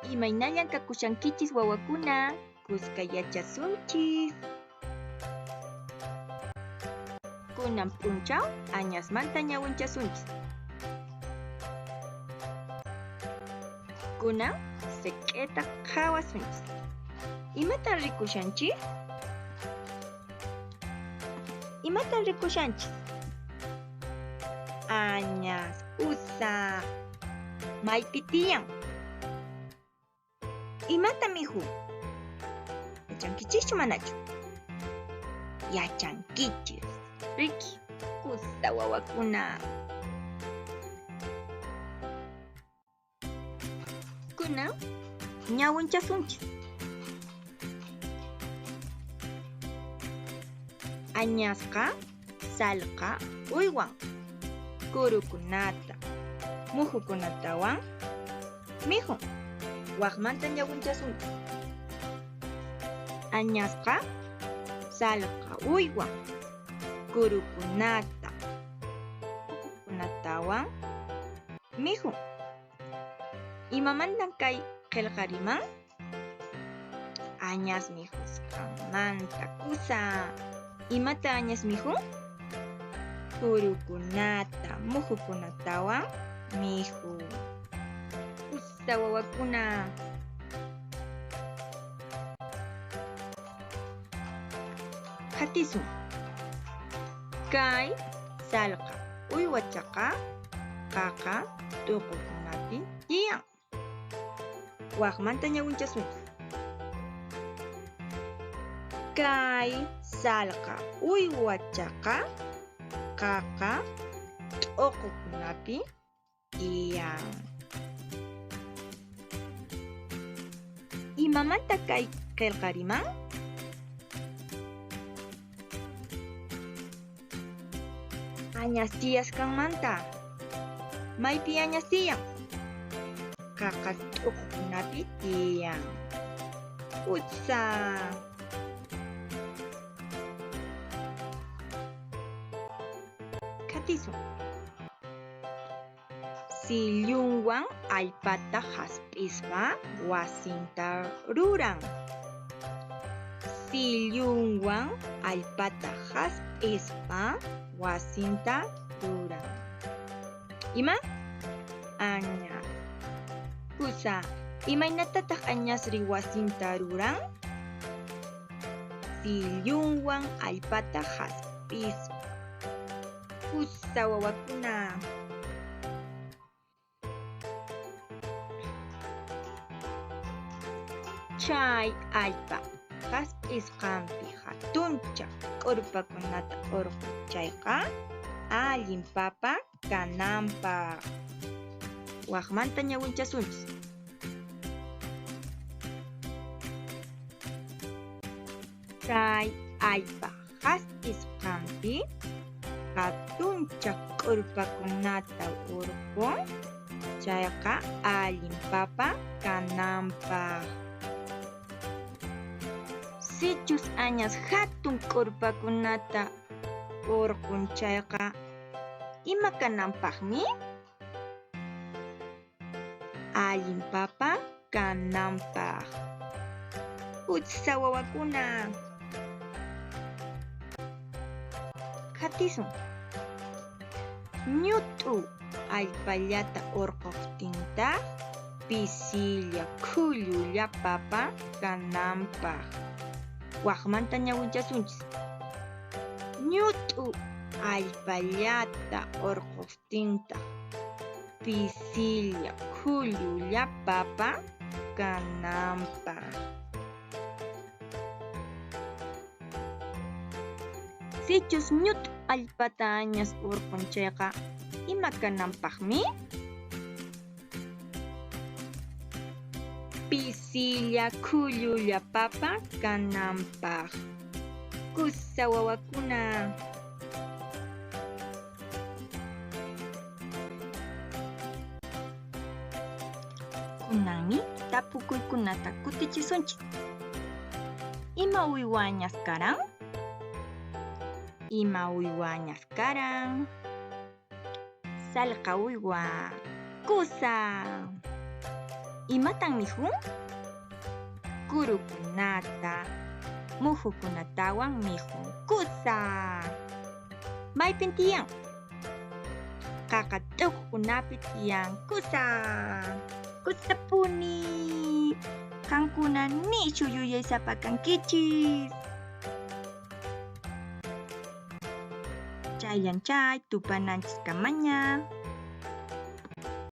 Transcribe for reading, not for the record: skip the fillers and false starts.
Imaynallan kakushankichis wawakuna, kuska yachasunchis. Kunan p'unchaw añasmanta ñawinchasunchis. Kunan siq'ita qhawasunchis. Imatan rikushanchis? Imatan rikushanchis? Añas, usa, maypi tiyan? Imata mikhun? Yachankichischu manachu? Yachankichis, riki, kusa wawakuna. Kunan ñawinchasunchis. Añasqa sallqa uywan kurukunata, muhukunatawan mikhun. Waqmanta ñawinchasunchis. Añasqa sallqa uywan kurukunata, muhukunatawan mikhun. Imamantan kay qillqa riman? Añas mikhusqanmanta kusa. Imata añas mikhun? Kurukunata, muhukunatawan mikhun. Kusa wawakuna. Qhatisun. Kay sallqa uywachaqa qaqa t'uqukunapi tiyan. Waqmanta ñawinchasunchis. Kay sallqa uywachaqa qaqa t'uqukunapi tiyan. Imamanta kay qillqa riman? Añas tiyasqanmanta. Maypi añas tiyan? Qaqa t'uqukunapi tiyan. Utsa. Qhatisun. Sillunwan allpata hasp'ispa wasinta ruran. Sillunwan allpata hasp'ispa wasinta ruran. Ima? Añas. Kusa, imaynatataq añasri wasinta ruran? Sillunwan allpata hasp'ispa. Kusa wawakuna. Chay allpa hasp'isqanpi hatuncha k'urpakunata urqun chayqa allin papa kananpaq. Waqmanta ñawinchasunchis. Chay allpa hasp'isqanpi hatuncha k'urpakunata urqun chayqa allin papa kananpaq. Sichus añas hatun k'urpakunata urqun chayqa ima kananpaqmi? Allin papa kananpaq. Utsa wawakuna. Qhatisun. Ñut'u allpallata urquqtintaq pisilla khullulla papa kananpaq. Waqmanta ñawinchasunchis. Ñut'u allpallata urquqtintaq pisilla khullulla papa kananpaq. Sichus ñut'u allpata añas urqun chayqa ima kananpaqmi? Pisilla khullulla papa kananpaq. Kusa wawakuna. Kunanmi tapukuykunata kutichisunchis. Ima uywa añas karan? Ima uywa añas karan? Sallqa uywa. Kusa. Imatan mikhun? Kurukunata, muhukunatawan mikhun. Kusa! Maypin tiyan? Qaqa t'uqkunapi tiyan. Kusa! Kusapuni! Qankuna nishu yuyaysapa kankichis. Chayllan chay tupananchiskamaña.